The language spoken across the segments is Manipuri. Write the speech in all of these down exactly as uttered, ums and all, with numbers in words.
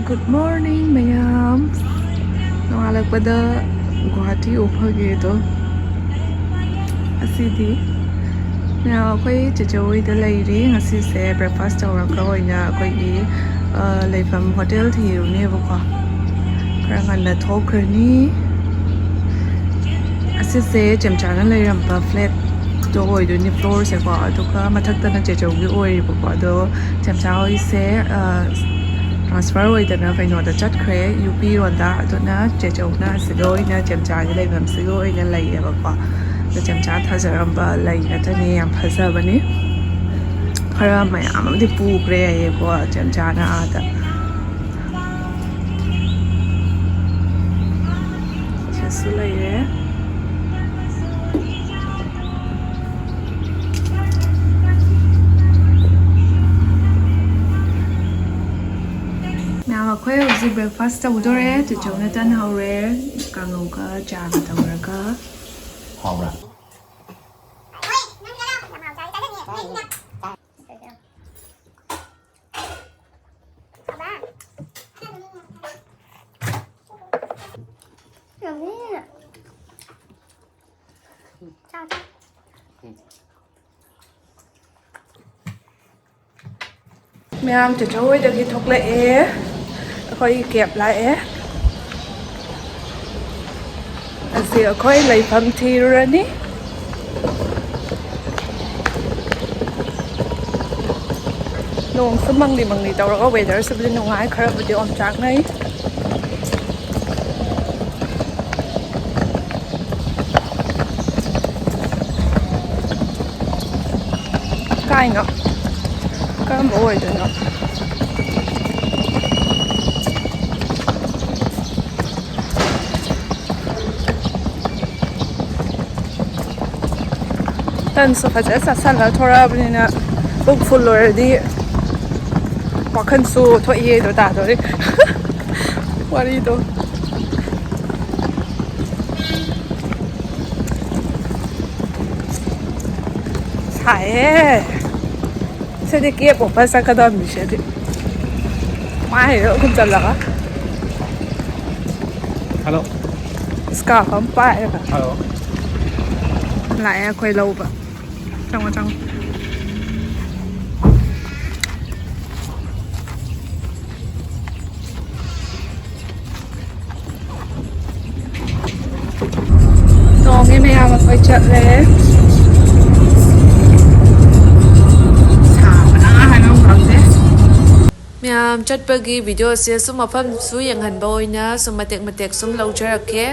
Good morning, ꯃꯌꯥꯝ꯫ ꯅꯣꯡꯉꯥꯜꯂꯛꯄꯗ ꯒꯨꯋꯥꯍꯥꯇꯤ ꯎꯐꯒꯦꯗꯣ꯫ ꯑꯁꯤꯗꯤ ꯃꯌꯥꯝ, ꯑꯩꯈꯣꯏ ꯆꯦꯆꯦ ꯍꯣꯏꯗ ꯂꯩꯔꯤ꯫ ꯉꯁꯤꯁꯦ breakfast ꯇꯧꯔꯒ ꯑꯣꯏꯅ ꯑꯩꯈꯣꯏꯒꯤ, ꯑ, ꯂꯩꯐꯝ hotel ꯊꯤꯔꯨꯅꯦꯕꯀꯣ꯫ ꯈꯔ ꯉꯟꯅ ꯊꯣꯛꯈ꯭ꯔꯅꯤ꯫ ꯑꯁꯤꯁꯦ ꯆꯦꯝꯆꯥꯅ ꯂꯩꯔꯝꯕ flat ꯇꯣ ꯑꯣꯏꯗꯣꯏꯅꯤ, floor ꯁꯦꯀꯣ꯫ ꯑꯗꯨꯒ ꯃꯊꯛꯇꯅ ꯆꯦꯆꯧꯒꯤ ꯑꯣꯏꯔꯤꯕꯀꯣ꯫ ꯑꯗꯣ ꯆꯦꯝꯆꯥ ꯍꯣꯏꯁꯦ, ꯑ, transfer ꯑꯣꯏꯗꯅ ꯀꯩꯅꯣꯗ ꯆꯠꯈ꯭ꯔꯦ, ꯌꯨ ꯄꯤ ꯔꯣꯝꯗ꯫ ꯑꯗꯨꯅ ꯆꯦꯆꯧꯅ ꯑꯁꯤꯗ ꯑꯣꯏꯅ ꯆꯦꯝꯆꯥꯒꯤ ꯂꯩꯐꯝꯁꯤꯒ ꯑꯣꯏꯅ ꯂꯩꯌꯦꯕꯀꯣ꯫ ꯑꯗꯣ ꯆꯦꯝꯆꯥ ꯊꯥꯖꯔꯝꯕ ꯂꯩ ꯉꯥꯛꯇꯅꯤ, ꯌꯥꯝ ꯐꯖꯕꯅꯤ꯫ ꯈꯔ ꯃꯌꯥꯝ ꯑꯃꯗꯤ ꯄꯨꯈ꯭ꯔꯦ ꯍꯥꯏꯌꯦꯀꯣ ꯆꯦꯝꯆꯥꯅ ꯑꯥꯗ꯫ ꯁꯤꯁꯨ ꯂꯩꯔꯦ꯫ ꯃꯌꯥꯝ, ꯑꯩꯈꯣꯏ ꯍꯧꯖꯤꯛ breakfast ꯇꯧꯗꯣꯔꯦ꯫ ꯆꯤꯆꯧꯅ ꯇꯟ ꯍꯧꯔꯦ, ꯀꯥꯡꯉꯧꯒ ꯆꯥꯒ ꯇꯧꯔꯒ꯫ ꯍꯥꯎꯕ꯭ꯔꯥ? ꯃꯌꯥꯝ, ꯆꯦꯆꯧ ꯍꯣꯏꯗꯒꯤ ꯊꯣꯛꯂꯛꯑꯦ꯫ ꯑꯩꯈꯣꯏ cab ꯂꯥꯛꯑꯦ꯫ ꯑꯁꯤ ꯑꯩꯈꯣꯏ ꯂꯩꯐꯝ ꯊꯤꯔꯨꯔꯅꯤ꯫ ꯅꯣꯡꯁꯨ ꯃꯪꯂꯤ ꯃꯪꯂꯤ ꯇꯧꯔꯒ weather ꯁꯤꯕꯨꯗꯤ ꯅꯨꯡꯉꯥꯏ, ꯈꯔꯕꯨꯗꯤ ꯑꯣꯝꯆꯥꯛꯅꯩ꯫ ꯀꯥꯏꯅꯣ? ꯀꯔꯝꯕ ꯑꯣꯏꯗꯣꯏꯅꯣ? ꯇꯟꯁꯨ ꯐꯖꯅ ꯆꯥꯁꯜꯂ ꯊꯣꯔꯛꯑꯕꯅꯤꯅ ꯄꯨꯛ full ꯑꯣꯏꯔꯗꯤ ꯋꯥꯈꯜꯁꯨ ꯊꯣꯛꯏ ꯑꯗꯣ ꯇꯥꯗꯣꯔꯤ꯫ ꯋꯥꯔꯤꯗꯣ꯫ ꯁꯥꯏꯌꯦ꯫ ꯁꯤꯗꯤ cab ꯎꯞꯄ ꯆꯠꯀꯗꯕꯅꯤ ꯁꯤꯗꯤ꯫ ꯃꯥꯏꯗ ꯈꯨꯝꯖꯜꯂꯒ꯫ ꯍꯜꯂꯣ꯫ ꯁ꯭ꯀꯥꯔꯐ ꯑꯃ ꯄꯥꯏꯔꯒ꯫ ꯍꯜꯂꯣ꯫ ꯂꯥꯛꯑꯦ ꯑꯩꯈꯣꯏ ꯂꯧꯕ꯫ ꯆꯪꯉꯣ, ꯆꯪꯉꯣ꯫ ꯇꯣꯡꯉꯦ ꯃꯌꯥꯝ, ꯑꯩꯈꯣꯏ ꯆꯠꯂꯦ꯫ ꯁꯥꯕꯅ ꯍꯥꯏꯕ ꯈꯪꯗꯦ꯫ ꯃꯌꯥꯝ ꯆꯠꯄꯒꯤ ꯚꯤꯗꯤꯑꯣꯁꯦ ꯁꯨꯝ ꯃꯐꯝꯁꯨ ꯌꯦꯡꯍꯟꯕ ꯑꯣꯏꯅ ꯁꯨꯝ ꯃꯇꯦꯛ ꯃꯇꯦꯛ ꯁꯨꯝ ꯂꯧꯖꯔꯛꯀꯦ꯫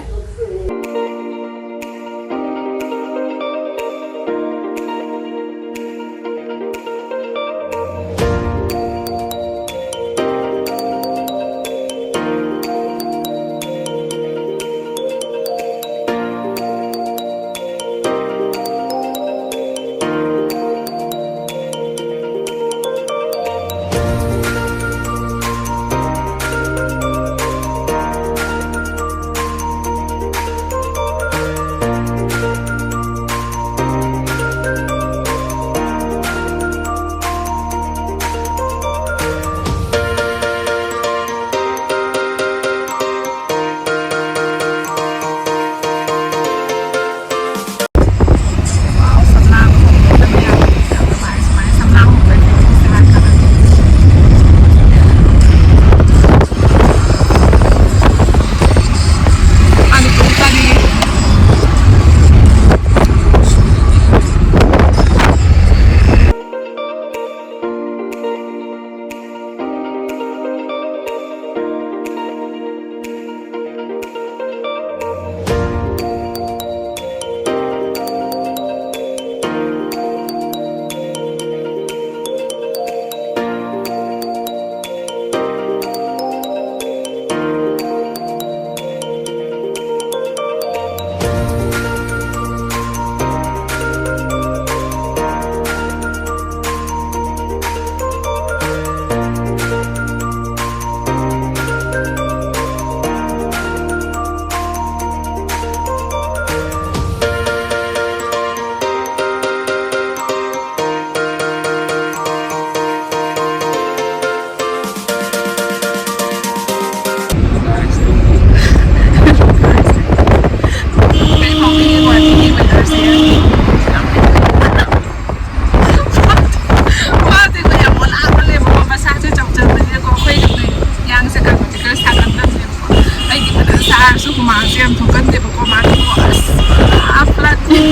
ꯌꯥꯝ ꯊꯣꯛꯀꯟꯗꯦꯕꯀꯣ ꯃꯥꯗꯤ꯫ ꯑꯁ, ꯄꯨꯔꯥ flat ꯅꯤ꯫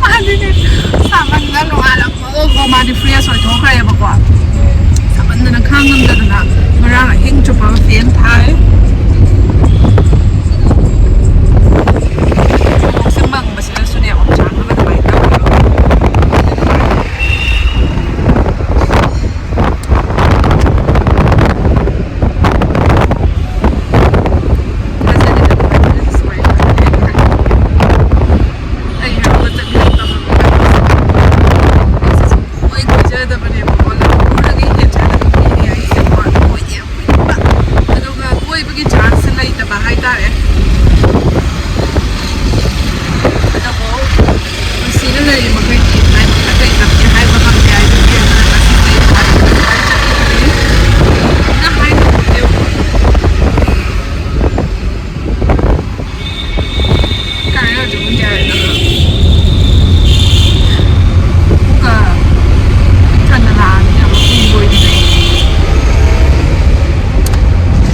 ꯃꯥꯗꯤꯅꯦ, ꯁꯥꯃꯟꯗꯅ ꯅꯣꯡꯉꯥꯜꯂꯛꯄꯒꯀꯣ ꯃꯥꯗꯤ fresh ꯑꯣꯏꯊꯣꯛꯈ꯭ꯔꯦꯕꯀꯣ꯫ ꯁꯥꯃꯟꯗꯅ ꯈꯥꯡ ꯉꯝꯗꯗꯅ ꯉꯔꯥꯡ ꯑꯍꯤꯡ ꯆꯨꯞꯄ fan ꯊꯥꯏ꯫ ꯅꯣꯡꯁꯦ ꯃꯪꯕꯁꯤꯗꯁꯨꯅꯦ ꯑꯣꯝꯆꯥꯛꯅꯕ ꯑꯗꯨꯃꯥꯏꯅ ꯇꯧꯋꯦꯕ꯫ ꯊꯥꯖꯗꯅ ꯑꯗꯨꯃꯥꯏꯅ surprise ꯑꯣꯏꯅ ꯂꯩꯈ꯭ꯔꯦ꯫ ꯑꯩ ꯍꯔꯥꯎꯕ ꯆꯠꯃꯤꯟꯅꯕ ꯉꯝꯗꯕ꯫ ꯑꯩꯁꯦ ꯁꯨꯡꯀꯣꯏ ꯀꯣꯏꯖꯗꯕꯅꯦꯕꯀꯣ, ꯂꯝ ꯀꯣꯏꯔꯒ ꯍꯦꯟꯖꯗꯕ ꯃꯤꯅꯦ ꯑꯩꯁꯦꯀꯣ, ꯀꯣꯏꯗꯤ ꯌꯥꯝ ꯀꯣꯏꯅꯤꯡꯕ꯫ ꯑꯗꯨꯒ ꯀꯣꯏꯕꯒꯤ chance ꯁꯦ ꯂꯩꯇꯕ ꯍꯥꯏꯇꯥꯔꯦ꯫ ꯑꯗꯨꯕꯨ ꯄꯨꯟꯁꯤꯗ ꯂꯩꯔꯤ ꯃꯈꯩꯗꯤ ꯂꯥꯏꯕꯛꯅ ꯀꯩ ꯇꯝꯒꯦ ꯍꯥꯏꯕ ꯉꯝꯗꯦ ꯍꯥꯏꯕꯗꯤ ꯑꯃꯅ ꯉꯁꯤ ꯂꯩ ꯍꯥꯏꯕꯗꯤ ꯁꯨꯃꯥꯏꯅ ꯆꯠꯈꯤꯕꯅꯤ꯫ ꯑꯗꯨꯅ ꯍꯥꯏꯕ ꯉꯝꯗꯦ꯫ ꯀꯥꯏꯔ ꯑꯗꯨꯝ ꯌꯥꯔꯦꯗꯅ꯫ ꯑꯃꯨꯛꯀ ꯄꯤꯛ ꯊꯟꯅ ꯂꯥꯛꯑꯅꯤ, ꯑꯃꯨꯛ ꯄꯨꯡ ꯂꯣꯏꯗ꯭ꯔꯤꯉꯩ꯫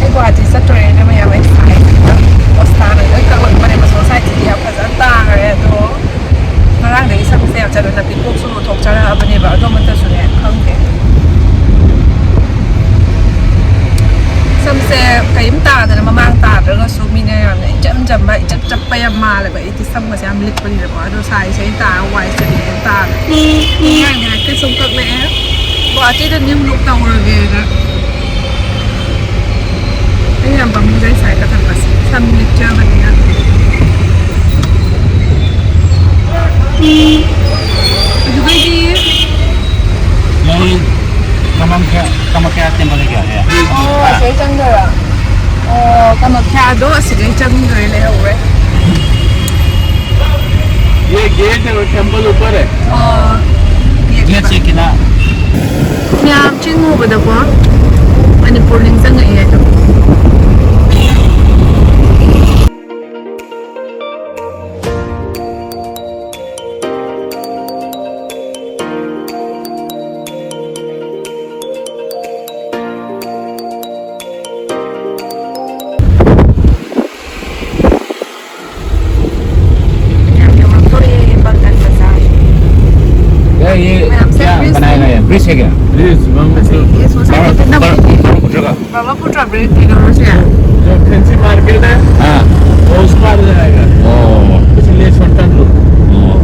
ꯑꯩ ꯒꯨꯍꯥꯇꯤ ꯆꯠꯇꯣꯔꯦꯅ ꯃꯌꯥꯝ ꯑꯩ ꯁꯥꯏꯁꯤꯗ ꯄꯣꯁꯇꯥꯅ ꯂꯣꯏ ꯀꯛꯂꯛꯄꯅꯦ꯫ ꯃꯁꯣ ꯁꯥꯏꯠꯁꯤꯗꯤ ꯌꯥꯝ ꯐꯖꯅ ꯇꯥꯈ꯭ꯔꯦ꯫ ꯑꯗꯣ ꯉꯔꯥꯡꯗꯒꯤ ꯁꯝꯁꯦ ꯌꯥꯝ ꯆꯠꯂ ꯅꯠꯇꯦ, ꯀꯣꯛꯁꯨ ꯂꯨꯊꯣꯛꯆꯔꯛꯑꯕꯅꯦꯕ꯫ ꯑꯗꯣ ꯑꯃꯠꯇꯁꯨꯅꯦ ꯈꯪꯗꯦ꯫ ꯁꯝꯁꯦ ꯀꯔꯤꯝ ꯇꯥꯗꯅ ꯃꯃꯥꯡ ꯇꯥꯗ꯭ꯔꯒꯁꯨ ꯃꯤꯅ ꯌꯥꯝꯅ ꯏꯆꯝ ꯆꯝꯕ, ꯏꯆꯞ ꯆꯞꯄ ꯌꯥꯝ ꯃꯥꯜꯂꯦꯕ꯫ ꯑꯩꯗꯤ ꯁꯝꯒꯁꯦ ꯌꯥꯝ ꯂꯤꯛꯄꯅꯤꯅꯀꯣ꯫ ꯑꯗꯣ ꯁꯥꯏꯁꯦ ꯑꯩ ꯇꯥꯔꯒ ꯋꯥꯏ ꯆꯤꯜꯂꯤ ꯑꯗꯨꯝ ꯇꯥꯔꯦ꯫ ꯉꯔꯥꯡꯗꯤ ꯍꯥꯏꯐꯦꯠ ꯁꯨꯝ ꯀꯛꯂꯛꯑꯦ꯫ ꯒꯨꯍꯥꯇꯤꯗ new look ꯇꯧꯔꯒꯦꯅ꯫ ꯑꯩ ꯌꯥꯝ ꯄꯥꯝꯃꯨꯖꯩ ꯁꯥꯏ ꯀꯛꯊꯠꯄꯁꯦ꯫ ꯁꯝ ꯂꯤꯛꯆꯕꯅꯤꯅ꯫ ꯑꯗꯨꯒꯩꯗꯤ ꯅꯪ ꯀꯃꯝ ꯀꯌꯥ, ꯀꯃꯝ ꯀꯌꯥ ꯇꯦꯝꯕꯜ ꯀꯌꯥ ꯍꯦ? ꯑꯣ, ꯑꯁꯤꯗꯩ ꯆꯪꯗꯣꯏꯔꯣ? ꯑꯣ, ꯀꯃꯝ ꯀꯌꯥꯗꯣ ꯑꯁꯤꯗꯩ ꯆꯪꯗꯣꯏ ꯂꯩꯍꯧꯔꯦ꯫ ये गेट है, वो टेम्पल ऊपर है। ꯑꯣ, ꯒꯦꯠ ꯁꯤ ꯀꯤꯅꯥ꯫ ꯃꯌꯥꯝ ꯆꯤꯡ ꯎꯕꯗꯀꯣ ꯃꯅꯤꯄꯨꯔ ꯅꯤꯡꯁꯤꯡꯉꯛꯑꯦ ꯑꯗꯨꯝ꯫ ठीक है। ये ब्रह्मपुत्र, ब्रह्मपुत्र का। ब्रह्मपुत्र ब्रिज, जो फैंसी मार्केट है, हाँ। वो उस पार जाएगा। ओ। कुछ ले शॉर्टकट लो। ओ।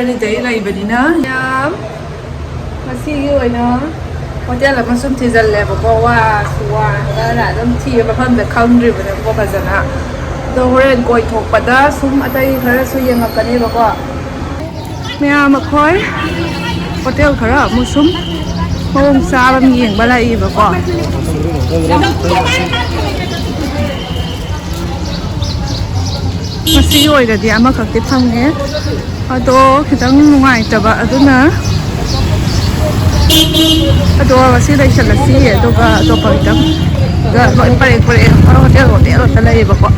ꯑꯗꯩ ꯂꯩꯕꯅꯤꯅ ꯌꯥꯝ ꯉꯁꯤꯒꯤ ꯑꯣꯏꯅ ꯍꯣꯇꯦꯜ ꯑꯃ ꯁꯨꯝ ꯊꯤꯖꯤꯜꯂꯦꯕꯀꯣ꯫ ꯋꯥꯁꯨ ꯋꯥꯔꯒ ꯑꯗꯨꯝ ꯊꯤꯕ ꯃꯐꯝꯗ ꯈꯪꯗ꯭ꯔꯤꯕꯅꯦꯕꯀꯣ ꯐꯖꯅ꯫ ꯑꯗꯣ ꯍꯣꯔꯦꯟ ꯀꯣꯏꯊꯣꯛꯄꯗ ꯁꯨꯝ ꯑꯇꯩ ꯈꯔꯁꯨ ꯌꯦꯡꯉꯛꯀꯅꯦꯕꯀꯣ꯫ ꯃꯌꯥꯝ ꯑꯩꯈꯣꯏ ꯍꯣꯇꯦꯜ ꯈꯔ ꯑꯃꯨꯛ ꯁꯨꯝ ꯃꯑꯣꯡ ꯆꯥꯕ ꯑꯃ ꯌꯦꯡꯕ ꯂꯥꯛꯏꯕꯀꯣ꯫ ꯉꯁꯤꯒꯤ ꯑꯣꯏꯅꯗꯤ ꯑꯃꯈꯛꯇꯤ ꯐꯪꯉꯦ꯫ ꯑꯗꯣ ꯈꯤꯇꯪ ꯅꯨꯡꯉꯥꯏꯇꯕ ꯑꯗꯨꯅ, ꯑꯗꯣ ꯉꯁꯤ ꯂꯩꯁꯜꯂꯁꯤ꯫ ꯑꯗꯨꯒ ꯑꯇꯣꯞꯄ ꯈꯤꯇꯪ ꯂꯣꯏ ꯄꯔꯦꯡ ꯄꯔꯦꯡ ꯍꯣꯇꯦꯜ ꯍꯣꯇꯦꯜ ꯉꯥꯛꯇ ꯂꯩꯌꯦꯕꯀꯣ꯫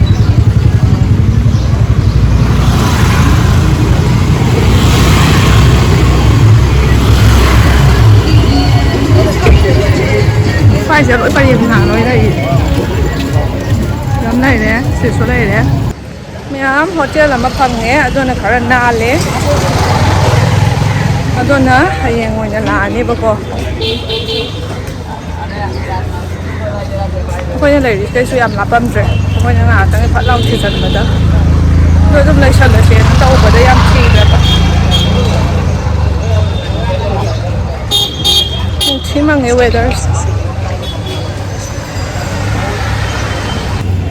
ꯁ꯭ꯋꯥꯏꯁꯦ ꯂꯣꯏ ꯄꯔꯦꯡ ꯉꯥ ꯂꯣꯏ ꯂꯩ꯫ ꯌꯥꯝ ꯂꯩꯔꯦ, ꯁꯤꯁꯨ ꯂꯩꯔꯦ꯫ ꯃꯌꯥꯝ ꯍꯣꯇꯦꯜ ꯑꯃ ꯐꯪꯉꯦ, ꯑꯗꯨꯅ ꯈꯔ ꯅꯥꯜꯂꯦ꯫ ꯑꯗꯨꯅ ꯍꯌꯦꯡ ꯑꯣꯏꯅ ꯂꯥꯛꯑꯅꯦꯕꯀꯣ꯫ ꯑꯩꯈꯣꯏꯅ ꯂꯩꯔꯤꯁꯤꯗꯩꯁꯨ ꯌꯥꯝ ꯂꯥꯞꯄꯝꯗ꯭ꯔꯦ, ꯑꯩꯈꯣꯏꯅ ꯉꯥꯏꯍꯥꯛꯇꯪ ꯐꯠ ꯂꯥꯎ ꯊꯤꯖꯤꯟꯕꯗ꯫ ꯑꯗꯣ ꯑꯗꯨꯝ ꯂꯩꯁꯜꯂꯁꯦꯅ ꯇꯧꯕꯗ ꯌꯥꯝ ꯊꯤꯗ꯭ꯔꯕ꯫ ꯅꯨꯡꯊꯤ ꯃꯪꯉꯦ weatherꯁꯦ꯫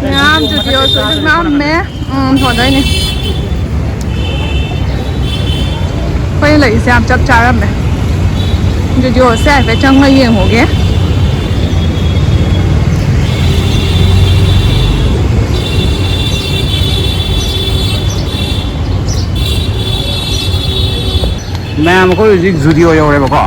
ꯃꯌꯥꯝ ꯖꯨꯗꯤꯑꯣꯁꯨ ꯑꯗꯨꯝ ꯂꯥꯛꯑꯝꯃꯦ꯫ ꯎꯝ, ꯐꯗꯣꯏꯅꯦ꯫ ꯑꯩꯈꯣꯏꯅ ꯂꯩꯔꯤꯁꯦ ꯌꯥꯝ ꯆꯞ ꯆꯥꯔꯝꯃꯦ꯫ ꯖꯨꯗꯤꯑꯣꯁꯦ ꯍꯥꯏꯐꯦꯠ ꯆꯪꯉ ꯌꯦꯡꯉꯨꯒꯦ꯫ ꯃꯌꯥꯝ ꯑꯩꯈꯣꯏ ꯍꯧꯖꯤꯛ ꯖꯨꯗꯤꯑꯣ ꯌꯧꯔꯦꯕꯀꯣ꯫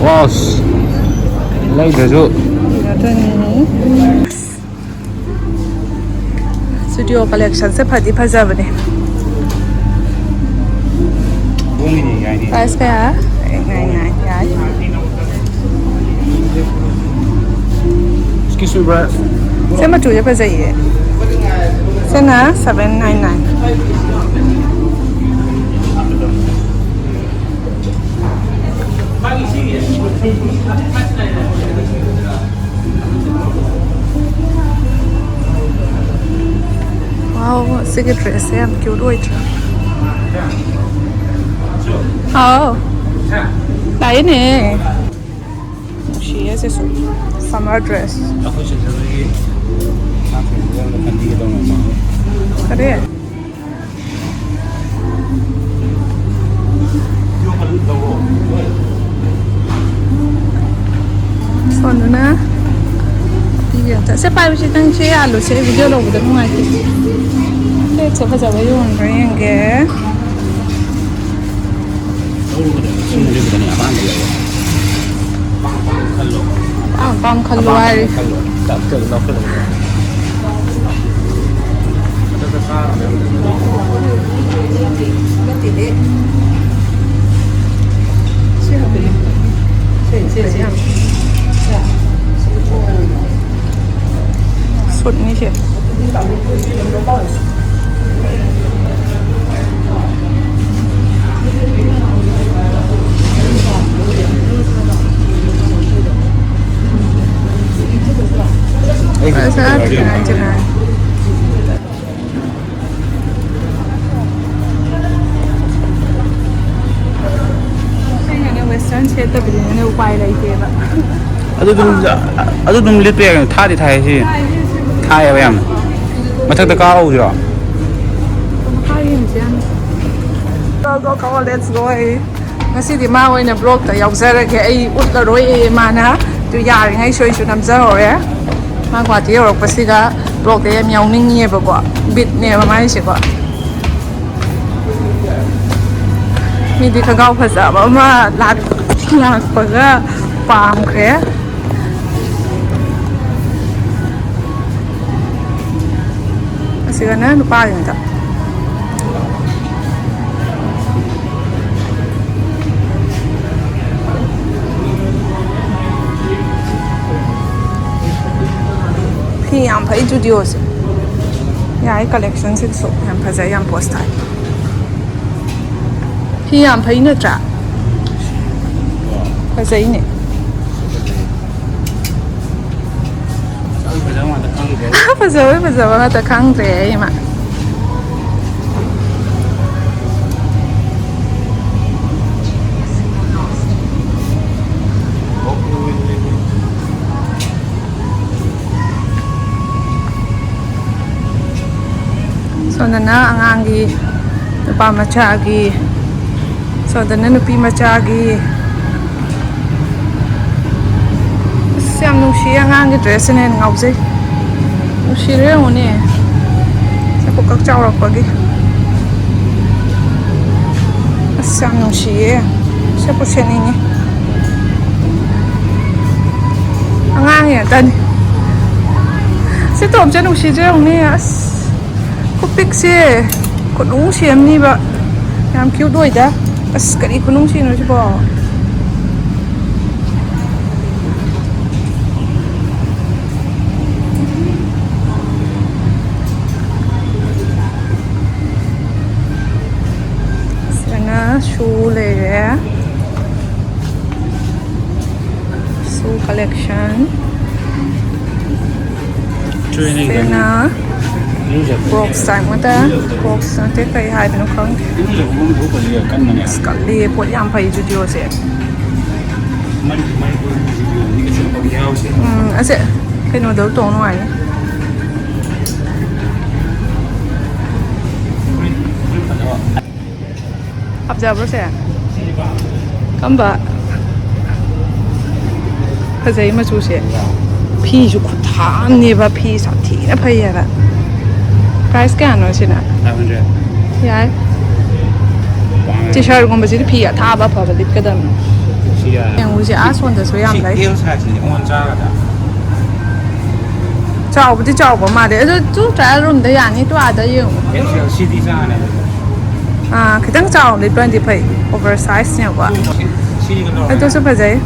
ꯋꯥꯁ ꯂꯩꯗ꯭ꯔꯁꯨ꯫ ꯖꯨꯗꯤꯑꯣ collectionꯁꯦ ꯐꯗꯤ ꯐꯖꯕꯅꯦ꯫ ꯍꯣꯡꯉꯤꯅꯦ, ꯌꯥꯏꯅꯦ꯫ Price ꯀꯌꯥ? Eight nine nine, ꯌꯥꯏ꯫ Excuse me, bro. ꯁꯦ ꯃꯆꯨꯁꯦ ꯐꯖꯩꯌꯦ꯫ ꯁꯤꯅ seven nine nine꯫ ꯑꯩꯒꯤ ꯗ꯭ꯔꯦꯁꯁꯦ ꯌꯥꯝ ꯀ꯭ꯌꯨꯠ ꯑꯣꯏꯗ꯭ꯔꯥ? ꯍꯥꯎ, ꯂꯥꯛꯏꯅꯦ꯫ ꯅꯨꯡꯁꯤꯌꯦ ꯁꯤꯁꯨ꯫ Summer dress꯫ ꯑꯩꯈꯣꯏ ꯁꯤꯗꯒꯤ ꯆꯥꯛ ꯊꯣꯡꯕꯗ ꯈꯟꯕꯤꯒꯗꯧꯅꯦ꯫ ꯀꯔꯤ? ꯐꯣꯟꯗꯨꯅ ꯁꯦ ꯄꯥꯏꯕꯁꯤ ꯅꯪ ꯁꯦ ꯌꯥꯜꯂꯨꯁꯦ, video ꯂꯧꯕꯗ ꯅꯨꯡꯉꯥꯏꯇꯦ꯫ ꯄ꯭ꯂꯦꯠꯁꯦ ꯐꯖꯕ ꯌꯣꯟꯕ꯭ꯔꯥ ꯌꯦꯡꯒꯦ꯫ ꯑꯄꯥꯝ ꯑꯄꯥꯝ ꯈꯜꯂꯣ ꯍꯥꯏꯔꯤ꯫ ꯁꯨꯠꯅꯤ ꯁꯦ꯫ ꯑꯩꯅꯅꯦ western ꯁꯦꯠꯇꯕꯅꯤꯅꯅꯦ ꯎꯄꯥꯏ ꯂꯩꯇꯦꯕ꯫ ꯑꯗꯨ ꯑꯗꯨꯝ, ꯑꯗꯨ ꯑꯗꯨꯝ ꯂꯤꯠꯄ ꯌꯥꯏ ꯀꯩꯅꯣ꯫ ꯊꯥꯗꯤ ꯊꯥꯏ ꯁꯤ꯫ ꯊꯥꯏꯌꯦꯕ ꯌꯥꯝꯅ꯫ ꯃꯊꯛꯇ ꯀꯥꯍꯧꯁꯤꯔꯣ? ꯃꯈꯥ ꯌꯦꯡꯁꯦ ꯌꯥꯝꯅ꯫ Go, go, go, let's go ꯑꯩ꯫ ꯉꯁꯤꯗꯤ ꯃꯥ ꯑꯣꯏꯅ vlogꯇ ꯌꯥꯎꯖꯔꯒꯦ꯫ ꯑꯩ ꯎꯠꯂꯔꯣꯏ ꯃꯥꯅ꯫ ꯑꯗꯨ ꯌꯥꯔꯤꯉꯩ ꯁꯣꯏꯁꯨ ꯅꯝꯖꯍꯧꯔꯦ꯫ ꯃꯥ ꯒꯨꯍꯥꯇꯤ ꯌꯧꯔꯛꯄꯁꯤꯗ vlogꯇ ꯌꯥꯝ ꯌꯥꯎꯅꯤꯡꯉꯤꯑꯕꯀꯣ꯫ ꯕꯤꯠꯅꯦꯕ ꯃꯥꯏꯁꯦꯀꯣ꯫ ꯃꯤꯗꯤ ꯈꯣꯡꯒ꯭ꯔꯥꯎ ꯐꯖꯕ ꯑꯃ ꯂꯥꯛ-, ꯂꯥꯛꯄꯒ ꯄꯥꯝꯈ꯭ꯔꯦ꯫ ꯑꯁꯤꯒꯅ ꯅꯨꯄꯥꯒꯤꯅꯤꯗ꯫ ꯐꯤ ꯌꯥꯝ ꯐꯩ Judioꯁꯦ꯫ ꯌꯥꯏ, collectionꯁꯤꯁꯨ ꯌꯥꯝ ꯐꯖꯩ, ꯌꯥꯝ ꯄꯣꯁ ꯇꯥꯏ꯫ ꯐꯤ ꯌꯥꯝ ꯐꯩ ꯅꯠꯇ꯭ꯔꯥ? ꯐꯖꯩꯅꯦ꯫ ꯐꯖꯕ ꯉꯥꯛꯇ ꯈꯪꯗ꯭ꯔꯦ꯫ ꯐꯖꯕ ꯐꯖꯕ ꯉꯥꯛꯇ ꯈꯪꯗ꯭ꯔꯦ ꯑꯩ ꯃꯥ꯫ ꯁꯣꯝꯗꯅ ꯑꯉꯥꯡꯒꯤ, ꯅꯨꯄꯥ ꯃꯆꯥꯒꯤ, ꯁꯣꯝꯗꯅ ꯅꯨꯄꯤ ꯃꯆꯥꯒꯤ꯫ ꯑꯁ, ꯌꯥꯝ ꯅꯨꯡꯁꯤꯌꯦ, ꯑꯉꯥꯡꯒꯤ dress ꯁꯤꯅ ꯍꯦꯟꯅ ꯉꯥꯎꯖꯩ꯫ ꯅꯨꯡꯁꯤꯔꯦ ꯌꯦꯡꯉꯨꯅꯦ, ꯁꯦ ꯄꯨꯀꯛ ꯆꯥꯎꯔꯛꯄꯒꯤ꯫ ꯑꯁ, ꯌꯥꯝ ꯅꯨꯡꯁꯤꯌꯦ꯫ ꯁꯦꯠꯄꯨ ꯁꯦꯠꯅꯤꯡꯉꯤ꯫ ꯑꯉꯥꯡꯒꯤ ꯉꯥꯛꯇꯅꯤ꯫ ꯁꯤ ꯇꯣꯝꯁꯦ ꯅꯨꯡꯁꯤꯗ꯭ꯔꯥ ꯌꯦꯡꯉꯨꯅꯦ꯫ ꯑꯁ, ꯈꯨꯄꯤꯛꯁꯦ ꯈꯨꯅꯨꯡꯁꯤ ꯑꯃꯅꯤꯕ꯫ ꯌꯥꯝ cute ꯑꯣꯏꯗ꯫ ꯑꯁ, ꯀꯔꯤ ꯈꯨꯅꯨꯡꯁꯤꯅꯣ ꯁꯤꯕꯣ? ꯁꯤꯗꯅ shoe ꯂꯩꯔꯦ꯫ Shoe collection꯫ ꯁꯤꯅ Crocs type ꯉꯥꯛꯇ꯫ Crocs ꯅꯠꯇꯦ, ꯀꯩ ꯍꯥꯏꯗꯣꯏꯅꯣ ꯈꯪꯗꯦ꯫ ꯑꯁ, ꯀꯜꯂꯤ, ꯄꯣꯠ ꯌꯥꯝ ꯐꯩ Zudio ꯁꯦ꯫ ꯎꯝ, ꯑꯁꯦ ꯀꯩꯅꯣꯗ ꯇꯣꯡ ꯅꯨꯡꯉꯥꯏꯅꯤ꯫ ꯐꯖꯕ꯭ꯔꯣ ꯁꯦ? ꯀꯝꯕ? ꯐꯖꯩ ꯃꯆꯨꯁꯦ꯫ ꯐꯤꯁꯨ ꯈꯨꯊꯥ ꯑꯃꯅꯦꯕ, ꯐꯤ ꯁꯥꯊꯤꯅ ꯐꯩ ꯍꯥꯏꯕ꯫ Price ꯀꯌꯥꯅꯣ ꯁꯤꯅ? Five hundred꯫ ꯌꯥꯏ꯫ ꯄꯥꯝꯃꯦ꯫ T-shirt ꯒꯨꯝꯕꯁꯤꯗꯤ ꯐꯤ ꯑꯊꯥꯕ ꯑꯐꯕ ꯂꯤꯠꯀꯗꯕꯅꯤ꯫ ꯁꯤ ꯌꯥꯔꯦ꯫ ꯌꯦꯡꯉꯨꯁꯦ, ꯑꯥ ꯁꯣꯟꯗꯁꯨ ꯌꯥꯝ ꯁꯤ ꯂꯩ꯫ L size ꯁꯤꯗꯤ ꯑꯣꯟ ꯆꯥꯒꯗ꯭ꯔꯥ? ꯆꯥꯎꯕꯗꯤ ꯆꯥꯎꯕ ꯃꯥꯜꯂꯦ, ꯑꯗꯨ ꯇꯨ trial room ꯗ ꯌꯥꯅꯤ, ꯇꯨ ꯑꯥꯗ ꯌꯦꯡꯉꯨ꯫ L size ꯁꯤꯗꯤ ꯆꯥꯅꯦ꯫ ꯑꯥ, ꯈꯤꯇꯪ ꯆꯥꯎꯅ ꯂꯤꯠꯄꯅꯗꯤ ꯐꯩ, over size ꯅꯦꯕ꯫ ꯁꯤ, ꯁꯤꯒ ꯂꯧꯔꯣ꯫ ꯑꯗꯨꯁꯨ ꯐꯖꯩ꯫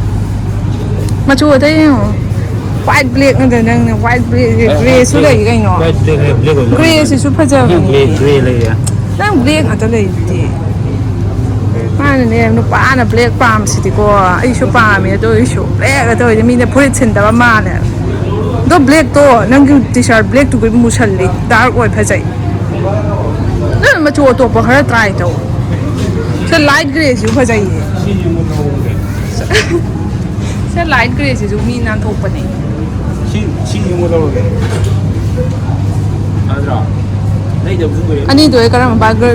ꯃꯆꯨ ꯑꯇꯩ ꯌꯦꯡꯉꯣ꯫ White black ꯅꯠꯇ꯭ꯔ ꯅꯪꯅ white black, grey ꯁꯨ ꯂꯩ ꯀꯩꯅꯣ? White black ꯂꯩ, black ꯑꯣꯏꯕ grey ꯁꯤꯁꯨ ꯐꯖꯕꯅꯤ꯫ Black, grey ꯂꯩꯌꯦ꯫ ꯅꯪ black ꯉꯥꯛꯇ ꯂꯩꯗꯨꯗꯤ꯫ ꯃꯥꯅꯅꯦ, ꯅꯨꯄꯥꯅ black ꯄꯥꯝꯕꯁꯤꯗꯤꯀꯣ, ꯑꯩꯁꯨ ꯄꯥꯝꯃꯦ, ꯑꯗꯨ ꯑꯣꯏꯔꯁꯨ black ꯉꯥꯛꯇ ꯑꯣꯏꯔꯗꯤ ꯃꯤꯅ ꯐꯨꯔꯤꯠ ꯁꯤꯟꯗꯕ ꯃꯥꯜꯂꯦ꯫ ꯑꯗꯣ black ꯇꯣ, ꯅꯪꯒꯤ T-shirt black ꯇꯨꯒ ꯃꯨꯁꯜꯂꯤ, dark ꯑꯣꯏ, ꯐꯖꯩ꯫ ꯅꯪ ꯃꯆꯨ ꯑꯇꯣꯞꯄ ꯈꯔ try ꯇꯧ꯫ ꯁꯤ light grey ꯁꯤꯁꯨ ꯐꯖꯩꯌꯦ꯫ ꯁꯤ light grey ꯁꯤꯁꯨ ꯃꯤ ꯅꯥꯟꯊꯣꯛꯄꯅꯦ꯫ ꯁꯤ, ꯁꯤ ꯌꯦꯡꯉꯨ ꯂꯧꯔꯒꯦ꯫ ꯅꯠꯇ꯭ꯔꯣ? ꯑꯅꯤꯗꯣ ꯑꯩ ꯀꯔꯝꯕ ꯄꯥꯝꯒꯦ?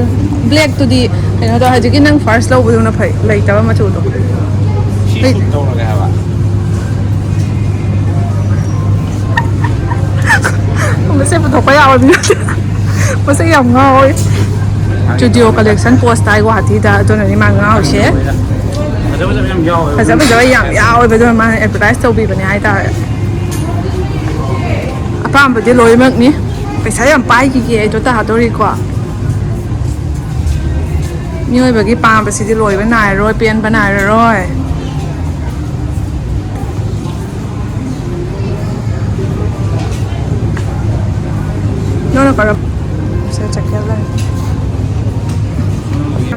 ꯕ꯭ꯂꯦꯛꯇꯨꯗꯤ ꯀꯩꯅꯣ ꯇꯧ, ꯍꯧꯖꯤꯛꯀꯤ ꯅꯪ ꯐꯥꯔꯁ ꯂꯧꯕꯗꯨꯅ ꯐꯩ, ꯂꯩꯇꯕ ꯃꯆꯨꯗꯣ꯫ ꯁꯤ ꯁꯨꯠ ꯇꯧꯔꯒꯦ ꯍꯥꯏꯕ꯫ ꯃꯁꯦ ꯄꯨꯊꯣꯛꯄ ꯌꯥꯕ ꯃꯤ ꯅꯠꯇꯦ꯫ ꯃꯁꯦ ꯌꯥꯝ ꯉꯥꯎꯋꯦ꯫ ꯖꯨꯗꯤꯑꯣ ꯀꯂꯦꯛꯁꯟ ꯄꯣꯁ ꯇꯥꯏ ꯒꯨꯍꯥꯇꯤꯗ, ꯑꯗꯨꯅꯅꯤ ꯃꯥ ꯉꯥꯎꯔꯤꯁꯦ꯫ ꯐꯖ ꯐꯖꯕ ꯌꯥꯝ ꯌꯥꯎꯋꯦꯕ꯫ ꯐꯖ ꯐꯖꯕ ꯌꯥꯝ ꯌꯥꯎꯋꯦꯕ, ꯑꯗꯨꯅ ꯃꯥꯅ ꯑꯦꯗꯚꯔꯇꯥꯏꯁ ꯇꯧꯕꯤꯕꯅꯦ ꯍꯥꯏꯇꯥꯔꯦ꯫ ꯑꯄꯥꯝꯕꯗꯤ ꯂꯣꯏꯅꯃꯛꯅꯤ꯫ ꯄꯩꯁꯥ ꯌꯥꯝ ꯄꯥꯏꯈꯤꯒꯦ ꯑꯩꯗꯣ ꯇꯥꯗꯣꯔꯤꯀꯣ꯫ ꯃꯤꯑꯣꯏꯕꯒꯤ ꯄꯥꯝꯕꯁꯤꯗꯤ ꯂꯣꯏꯕ ꯅꯥꯏꯔꯔꯣꯏ, ꯄꯦꯟꯕ ꯅꯥꯏꯔꯔꯣꯏ꯫ ꯅꯪꯅ ꯀꯔꯝ-, ꯁꯤꯗ ꯖꯦꯀꯦꯠ ꯂꯩ꯫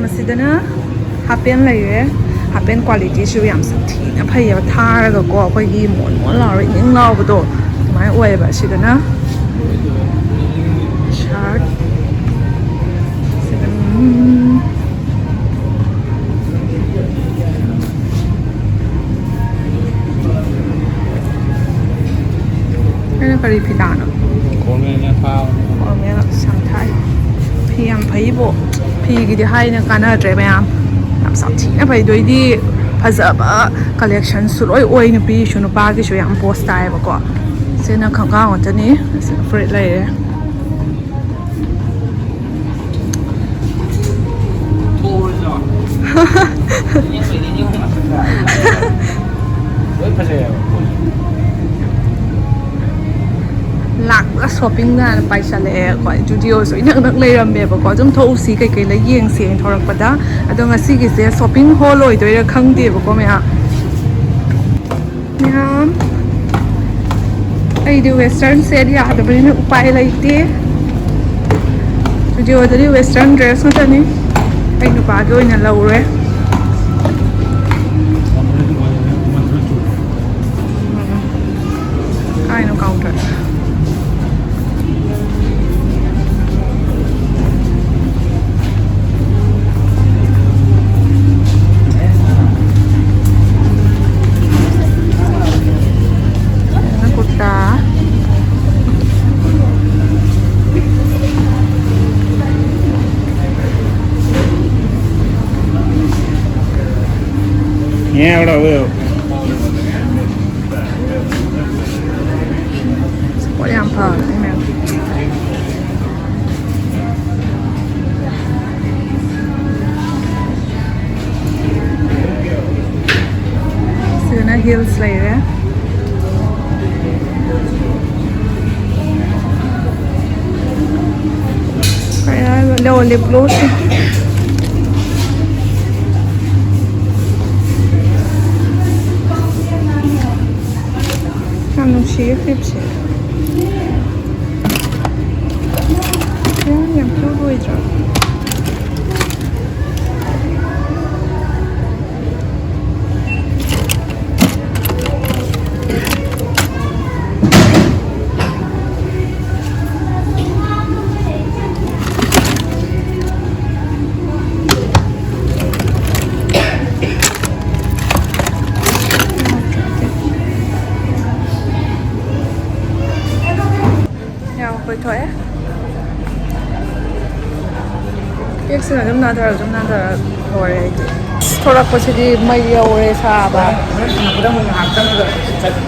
ꯃꯁꯤꯗꯅ ꯍꯥꯄꯦꯟ ꯂꯩꯔꯦ꯫ ꯍꯥꯄꯦꯟ ꯀ꯭ꯋꯥꯂꯤꯇꯤꯁꯨ ꯌꯥꯝ ꯁꯥꯊꯤꯅ ꯐꯩꯌꯦꯕ, ꯊꯥꯔꯒꯀꯣ ꯑꯩꯈꯣꯏꯒꯤ ꯃꯣꯟ ꯃꯣꯟ ꯂꯥꯎꯔ ꯏꯪ ꯏꯪ ꯂꯥꯎꯕꯗꯣ ꯑꯗꯨꯃꯥꯏꯅ ꯑꯣꯏꯌꯦꯕ꯫ ꯁꯤꯗꯅ ꯁꯥꯔꯠ, ꯁꯤꯗ, ꯎꯝ, ꯑꯩꯅ ꯀꯔꯤ ꯐꯤꯗꯥꯅꯣ? ꯐꯣꯔꯃꯦꯜꯅꯦ ꯐꯥꯕꯅꯦ꯫ ꯐꯣꯔꯃꯦꯜ ꯑꯁ ꯌꯥꯝ ꯊꯥꯏ꯫ ꯐꯤ ꯌꯥꯝ ꯐꯩꯕꯣ꯫ ꯐꯤꯒꯤꯗꯤ ꯍꯥꯏꯅ ꯀꯥꯟꯅꯗ꯭ꯔꯦ ꯃꯌꯥꯝ꯫ ꯌꯥꯝ ꯁꯥꯊꯤꯅ ꯐꯩ꯫ ꯑꯗꯩꯗꯤ ꯐꯖꯕ ꯀꯂꯦꯛꯁꯟꯁꯨ ꯂꯣꯏ ꯑꯣꯏ, ꯅꯨꯄꯤꯁꯨ ꯅꯨꯄꯥꯒꯤꯁꯨ ꯌꯥꯝ ꯄꯣꯁ ꯇꯥꯏꯌꯦꯕꯀꯣ꯫ ꯁꯤꯅ ꯈꯣꯡꯒ꯭ꯔꯥꯎ ꯉꯥꯛꯇꯅꯤ꯫ ꯁꯤꯅ ꯐꯨꯔꯤꯠ ꯂꯩꯔꯦ꯫ ꯊꯣꯛꯎꯔꯁꯤꯔꯣ? ꯌꯦꯡꯕꯩꯗꯤ ꯌꯦꯡꯕ ꯉꯥꯛꯇꯅꯤꯗ꯫ ꯂꯣꯏ ꯐꯖꯩꯌꯦꯕ ꯄꯣꯠꯁꯦ꯫ ꯂꯥꯛꯄꯒ ꯁꯣꯞꯄꯤꯡꯅ ꯄꯥꯏꯁꯜꯂꯛꯑꯦ꯫ ꯑꯩꯈꯣꯏ ꯖꯨꯗꯤꯑꯣꯁꯨ ꯏꯅꯛ ꯅꯛ ꯂꯩꯔꯝꯃꯦꯕꯀꯣ, ꯑꯗꯨꯝ ꯊꯣꯛꯎꯁꯤ ꯀꯩꯀꯩ ꯂꯩ ꯌꯦꯡꯁꯦꯅ ꯊꯣꯔꯛꯄꯗ꯫ ꯑꯗꯣ ꯉꯁꯤꯒꯤꯁꯦ ꯁꯣꯞꯄꯤꯡ ꯍꯣꯜ ꯑꯣꯏꯗꯣꯏꯔꯥ ꯈꯪꯗꯦꯕꯀꯣ ꯃꯌꯥꯝ꯫ ꯃꯌꯥꯝ, ꯑꯩꯗꯤ ꯋꯦꯁꯇꯔꯟ ꯁꯦꯠ ꯌꯥꯗꯕꯅꯤꯅ ꯎꯄꯥꯏ ꯂꯩꯇꯦ꯫ ꯖꯨꯗꯤꯑꯣꯗꯗꯤ ꯋꯦꯁꯇꯔꯟ ꯗ꯭ꯔꯦꯁ ꯉꯥꯛꯇꯅꯤ꯫ ꯑꯩ ꯅꯨꯄꯥꯒꯤ ꯑꯣꯏꯅ ꯂꯧꯔꯦ꯫ ꯀꯥꯏꯅꯣ ꯀꯥꯎꯟꯇꯔ? ꯀꯨꯔꯇꯥ꯫ ꯉꯥꯎꯔꯕꯣ? ꯄꯣꯠ ꯌꯥꯝ ꯐꯕꯅꯦ ꯃꯌꯥꯝ꯫ ꯁꯤꯗꯅ ꯍꯤꯜꯁ ꯂꯩꯔꯦ꯫ ꯀꯩ ꯍꯥꯏꯕ? ꯂꯣ ꯂꯤꯞ ꯒ꯭ꯂꯣꯁꯁꯦ꯫ ꯌꯥꯝ ꯅꯨꯡꯁꯤꯌꯦ ꯀ꯭ꯂꯤꯞꯁꯦ꯫ ꯌꯥꯝ, ꯌꯥꯝ ꯀ꯭ꯌꯨꯠ ꯑꯣꯏꯗ꯭ꯔꯣ? ꯌꯥꯝ ꯀꯣꯏꯊꯣꯛꯑꯦ꯫ ꯀꯦꯛꯁꯤꯅ ꯑꯗꯨꯝ ꯅꯥꯟꯊꯔ, ꯑꯗꯨꯝ ꯅꯥꯟꯊꯔ ꯂꯣꯏꯔꯦ ꯑꯩꯗꯤ꯫ ꯑꯁ, ꯊꯣꯔꯛꯄꯁꯤꯗꯤ ꯃꯩ ꯌꯧꯔꯦ ꯁꯥꯕ꯫ ꯍꯣꯔꯦꯟ ꯍꯜꯂꯛꯄꯗ ꯑꯃꯨꯛ ꯉꯥꯏꯍꯥꯛꯇꯪ ꯆꯠ-,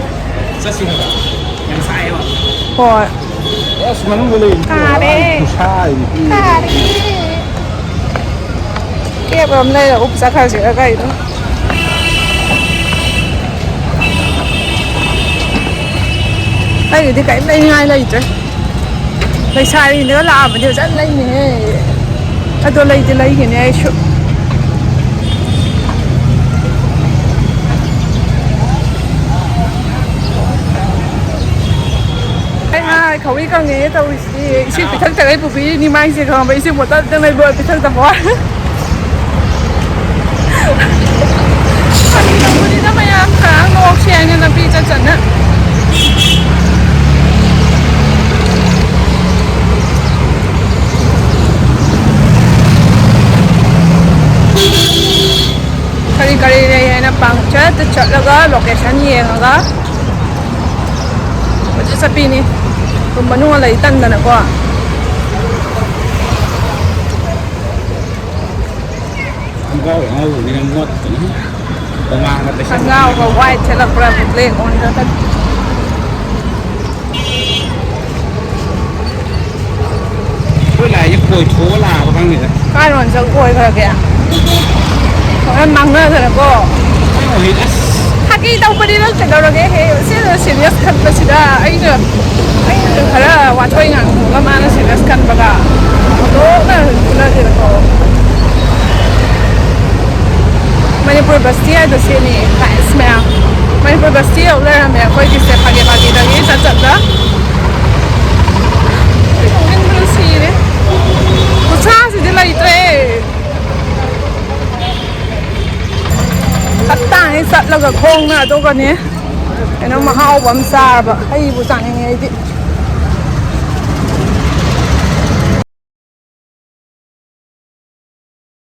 ꯆꯠꯁꯤ ꯍꯥꯏꯕ꯫ ꯌꯥꯝ ꯁꯥꯏꯌꯦꯕ꯫ ꯍꯣꯏ꯫ ꯑꯁ, ꯃꯅꯨꯡꯗ ꯂꯩ꯫ ꯁꯥꯔꯦ꯫ ꯈꯨꯁꯥ ꯍꯥꯏꯗꯤ꯫ ꯁꯥꯔꯦ꯫ ꯀꯦꯞ ꯑꯃ ꯂꯩꯔꯒ ꯎꯞ ꯆꯠꯈ꯭ꯔꯁꯤꯔ ꯀꯩꯅꯣ꯫ ꯑꯩꯒꯤꯗꯤ ꯀꯔꯤꯝ ꯂꯩꯅꯤꯡꯉꯥꯏ ꯂꯩꯇ꯭ꯔꯦ꯫ ꯂꯩꯁꯥꯔꯤꯗꯒ ꯂꯥꯛꯑꯕꯗꯤ ꯐꯖꯅ ꯂꯩꯅꯤꯍꯦ꯫ ꯑꯗꯣ ꯂꯩꯗꯤ ꯂꯩꯒꯤꯅꯤ ꯑꯩꯁꯨ꯫ ꯑꯩ ꯉꯥ ꯈꯥꯎꯔꯤ ꯀꯪꯉꯦ ꯇꯧꯔꯤꯁꯤꯗꯤ꯫ ꯏꯁꯤꯡ ꯄꯤꯊꯛꯇꯈꯩ ꯄꯨꯕꯤꯔꯤꯅꯤ ꯃꯥꯏꯁꯦ, ꯈꯪꯉꯕ? ꯏꯁꯤꯡ ꯕꯣꯇꯜ ꯑꯝꯇꯪ ꯂꯩꯕ ꯄꯤꯊꯛꯇꯕ ꯋꯥꯅꯤ꯫ ꯐꯥꯒꯤ ꯇꯧꯕꯅꯤꯗ ꯃꯌꯥꯝ, ꯉꯥꯏꯍꯥꯛ ꯅꯣꯛꯁꯤ ꯍꯥꯏꯅ ꯂꯝꯕꯤ ꯆꯠ ꯆꯠꯅ꯫ ꯀꯔꯤ ꯀꯔꯤ ꯂꯩ ꯍꯥꯏꯅ ꯄꯥꯡꯆꯠꯇ ꯆꯠꯂꯒ ꯂꯣꯀꯦꯁꯟ ꯌꯦꯡꯉꯒ ꯀꯣꯏꯆꯠ ꯆꯠꯄꯤꯅꯤ꯫ ꯔꯨꯝ ꯃꯅꯨꯡꯗ ꯂꯩ ꯇꯟꯗꯅꯀꯣ꯫ ꯈꯣꯡꯒ꯭ꯔꯥꯎ ꯑꯉꯧꯕꯅꯤꯅ ꯃꯣꯠꯀꯅꯤ꯫ ꯈꯣꯡꯒ꯭ꯔꯥꯎꯒ white ꯁꯦꯠꯂꯛꯄ꯭ꯔꯥ black ꯑꯣꯟꯈ꯭ꯔꯒꯗꯤ꯫ ꯑꯩꯈꯣꯏ ꯂꯥꯏꯁꯦ ꯀꯣꯏꯊꯣꯛꯑ ꯂꯥꯛꯑꯕ ꯈꯪꯗꯦꯗ꯫ ꯀꯥꯏꯔꯣꯝ ꯆꯠ ꯑꯣꯏꯈ꯭ꯔꯒꯦ? ꯍꯣꯔꯦꯟ ꯃꯥꯡꯅꯗꯅꯀꯣ꯫ ꯑꯩ ꯋꯥꯍꯩ ꯑꯁ꯫ ꯐꯥꯒꯤ ꯇꯧꯕꯅꯤꯗ, ꯀꯩꯗꯧꯔꯒꯦ? ꯍꯦ, ꯁꯤ serious ꯈꯟꯕꯁꯤꯗ ꯑꯩꯅ, ꯑꯩꯅ ꯈꯔ ꯋꯥꯊꯣꯏ ꯉꯥꯡꯊꯣꯛꯑꯒ ꯃꯥꯅ serious ꯈꯟꯕꯒ ꯑꯣꯟꯊꯣꯛꯅ ꯐꯨꯅꯗꯦꯗꯀꯣ꯫ ꯃꯅꯤꯄꯨꯔ ꯕꯁꯇꯤ ꯍꯥꯏꯗꯣ ꯁꯤꯅꯤ, guys ꯃꯌꯥꯝ꯫ ꯃꯅꯤꯄꯨꯔ ꯕꯁꯇꯤ ꯌꯧ ꯂꯩꯔꯝꯃꯦ ꯑꯩꯈꯣꯏꯒꯤꯁꯦ, ꯐꯥꯒꯤ ꯐꯥꯒꯤꯗꯒꯤ ꯆꯠ ꯆꯠꯂ꯫ ꯅꯣꯛꯅꯤꯡꯕꯅ ꯁꯤꯔꯦ꯫ ꯈꯨꯠꯁꯥꯁꯤꯗꯤ ꯂꯩꯇ꯭ꯔꯦ꯫ ꯇꯞꯇꯥꯉꯩ ꯆꯠꯂꯒ ꯈꯣꯡꯅ ꯑꯗꯨꯒꯅꯦ ꯀꯩꯅꯣꯝ ꯑꯍꯥꯎꯕ ꯑꯃ ꯆꯥꯔꯕ꯫ ꯍꯩꯕꯨ ꯆꯥꯅꯤꯡꯉꯦ ꯑꯩꯗꯤ꯫